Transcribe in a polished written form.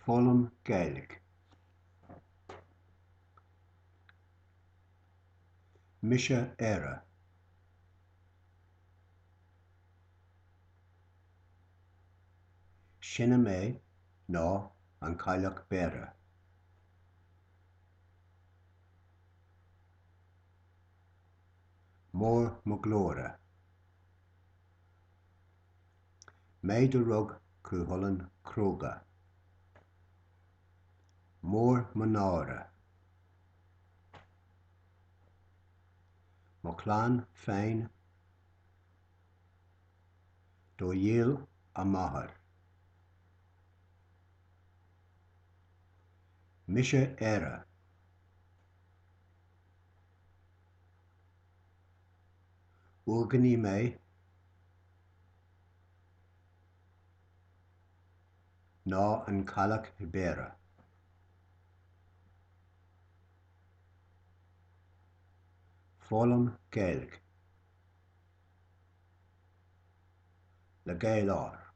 Foghlaim Gaeilge. Mise Éire. Sine mé ná an Cailleach Bhéarra. Mór mo ghlóire. Mé do rug Cú Chulainn cróga. Mór mo náire. Mo chlann féin do dhíol a máthair. Mise Éire. Uaigní mé. Ná an Cailleach Bhéarra. Foghlaim Gaeilge. Le Gael ár.